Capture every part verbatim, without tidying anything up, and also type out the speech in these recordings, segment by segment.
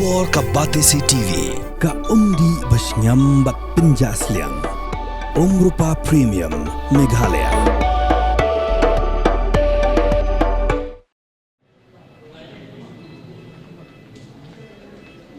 Or ka Batesi T V, ka umdih ba shngiam bad pynjah sliang. Umrupa Premium, Meghalaya.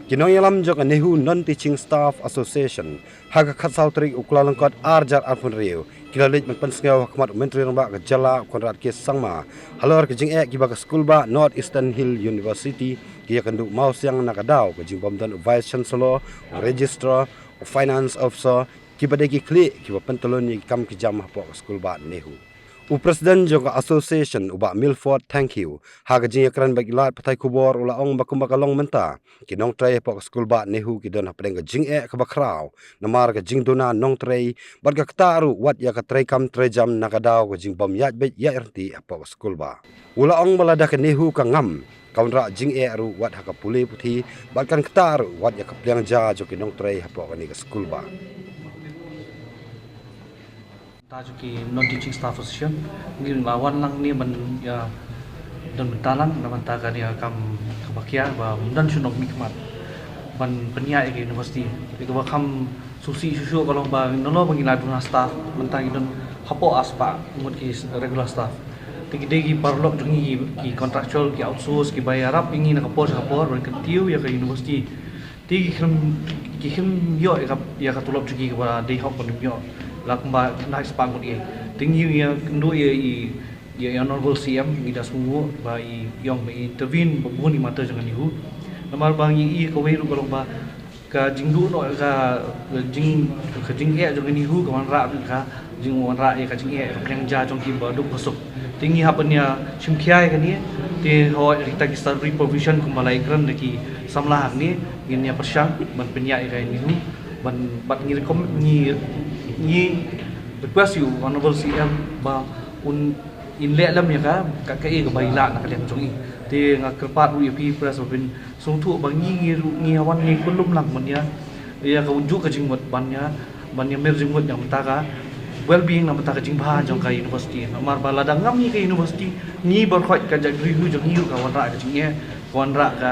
Ki nongïalam jong ka NEHU, Non Teaching Staff Association, ha ka khatsaw tarik u Kyllalyngkot arhajar arphew hynriew, ki la leit ban pynsngew ha khmat u Myntri Rangbah ka jylla u Conrad K Sangma halor ka jingeh kiba ka skulbah North Eastern Hill University ki ïakynduh mawsiang na ka daw ka jingbym don u Vice Chancellor, u Registrar, u Finance Officer, kiba dei ki khlieh kiba pyntylun ïa ki kam ki jam hapoh ka skulbah NEHU. U President jong ka Association, u Bah Milford Thangkhiew, ha ka jingïakren bad ki lad pathai khubor u la ong ba kumba ka long mynta, ki nongtrei hapoh ka skulbah NEHU ki don hapdeng ka jingeh kaba khraw namar ka jingduna nongtrei bad ka ktah ruh wat ïa ka treikam treijam na ka daw ka jingbym ïaid beit ïaid ryntih hapoh ka skulbah. U la ong ba lada ka NEHU ka ngam, ka wanrah jingeh ruh wat ha ka pule puthi bad kan ktah ruh wat ïa ka pliang ja jong ki nongtrei hapoh kane ka skulbah. Ta jong ki Non Teaching Staff Association, ngi la wan lang ne ban ïa don bynta lang na bynta kane ka kam kaba khia ba ym don shuh na ka mihkhmat ban pynïaid ïa ka university. Ïa kaba kham sngewsih shuh shuh ka long ba nalor ba ngi la duna staff, mynta ngi don hapoh ar spah ngut ki regular staff. Te ki dei ki paralok jong ngi, ki contractual, ki outsource, kiba ïarap ïa ngi na ka por sha ka por ban kyntiew ïa ka university. Te ki khlem, ki khlem ïoh ïa ka, ïa ka tulop jong ki kaba dei hok ban ym ïoh, la kumba khyndai spah ngut ïa. Te ngi ïakynduh ïa i, ïa i Honourable C M, ngi da sngewnguh ba i ong ba i intervene ba bun i mater jong ka NEHU. Namar ba ngi i kawei ruh ka long ba ka jingduh noh ka jing, ka jingeh jong ka NEHU ka wanrah ka jingwanrah ïa ka jingeh ka pliang ja jong ki baduk basuk. Te ngi hap ban ïa shim khia ïa kane, te hooid kita ki statutory provision kumba la ïakren da ki samla hangne, ngin ïa pyrshang ban pynïaid ïa ka NEHU, ban, bad ngi recommend, ngi, ngi request ïa u Honourable C M ba un, in leh lem ïa ka, ka, kaei kaba i lah na ka liang jong i. Te nga kyrpad ruh ïa phi press ba phin sngewthuh ba ngi, ngi ruh ngi wan ngi khlem lang ban ïa, ïa ka juh ka jingmut ban ïa, ban ïa mir jingmut na bynta ka well-being, na bynta ka jingbha jong ka university. Namar ba lada ngam ngi ka university, ngi baroh ka jaitbynriew jong ngi ruh ka wanrah ka jingeh, ka wanrah ka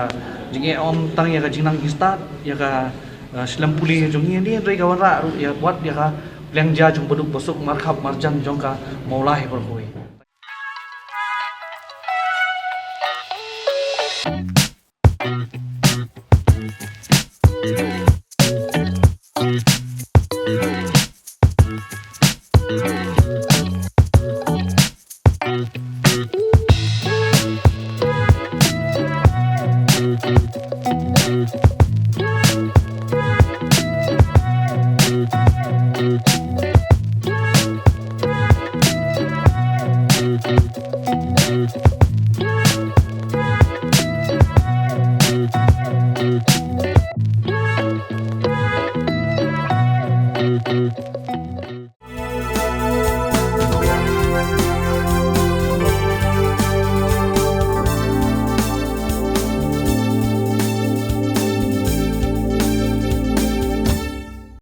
jingeh, ym tang ïa ka jingnang jingstad, ïa ka, eh, shlem pule jong ngi, hynrei ka wanrah ruh ïa wat ïa ka pliang ja jong baduk basuk, markhap marjan jong ka mawlai baroh kawei.